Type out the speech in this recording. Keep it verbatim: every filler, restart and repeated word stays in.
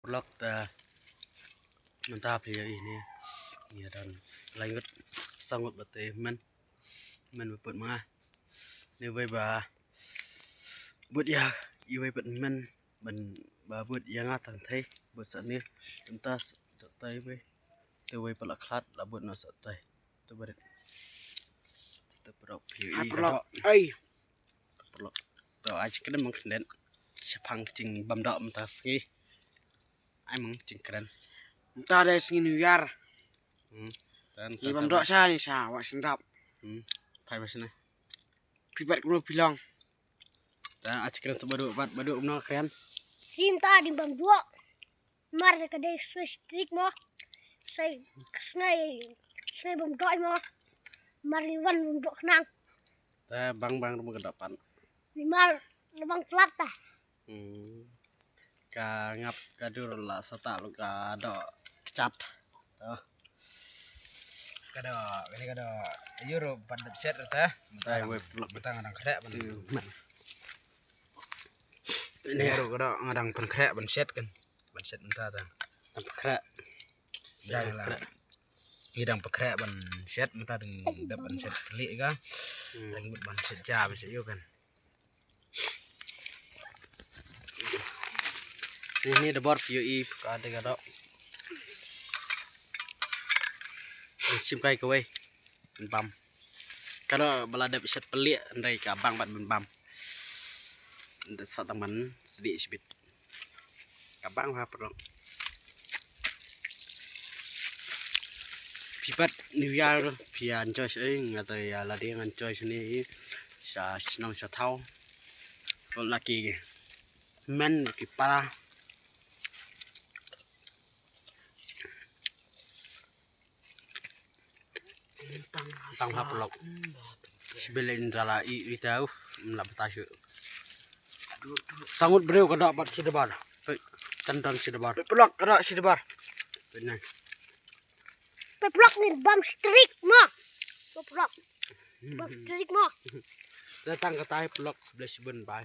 Paralok, te mynta phi ïohi ne, ngi don lai ngut, saw ngut bad te men, men ba put ma nga. Ne wei ba bud ïa, i wei bad men, ban ba bud ïa nga tang thei, bud sa ne, mynta sa tai wei, te wei pat la khlad, la bud noh sa tai. Te barit. Te paralok phi ïohi ka doh. Ai. Te paralok. To ai chi kren mong kren. Shaphang jing bam doh mynta sngi. Ai mong jing kren. Mynta dei sngi New Year. Hmm. Ngi bam doh sha, ngi sha wah sendap. Hmm. Phai ba shane. Phi bat kumno phi long. Ta ai chi kren sa Baduh, bat Baduh kumno kren. Rim ta dim bam doh. Mar ka dei sngi strik mo. Sai sngi, sngi bam doh mo. Mar ni wan bam doh khnang. Ta bang bang ruh ka doh pat. Ni mar bang plat ta. Hmm. Ka ngap ka dur la sata lu ka doh kchat. Oh. Ka doh, kane ka doh. Ïoh ruh ban dep set ruh ta. Mynta wei paralok mynta nga dang khreh ban. Ïoh ruh ka doh nga dang pynkhreh ban set kan. Ban set mynta ta. Dang pynkhreh. Dang la. Ngi dang pynkhreh ban set mynta dang dep ban set klik ka. Hmm. Dang mut ban set ja ba set ïoh kan. Ni, ni da bor phi ïohi ka dei ka doh. Shim kai kawei. Bam. Ka doh ba la dep set pyllieh, ndai ka bang bad ban bam. Nda sa tang ban sdieh shibit. Ka bang ha paralok. Phi pat New Year phi ïa enjoy sha, eh, nga te ïa lade ngan enjoy shane, eh, sha shnong sha thaw. Ko la ki men ki para. Tang ha paralok. Sibel in jala i, i tau, mla bata shu. Sangut breu ka doh bad shi dabar. Peit, tang tang shi dabar. Peit paralok ka doh shi dabar. Peit nai. Peit paralok ni bam strik mo. Peit paralok. Bam strik mo. Datang ka tai paralok, bless bun bai.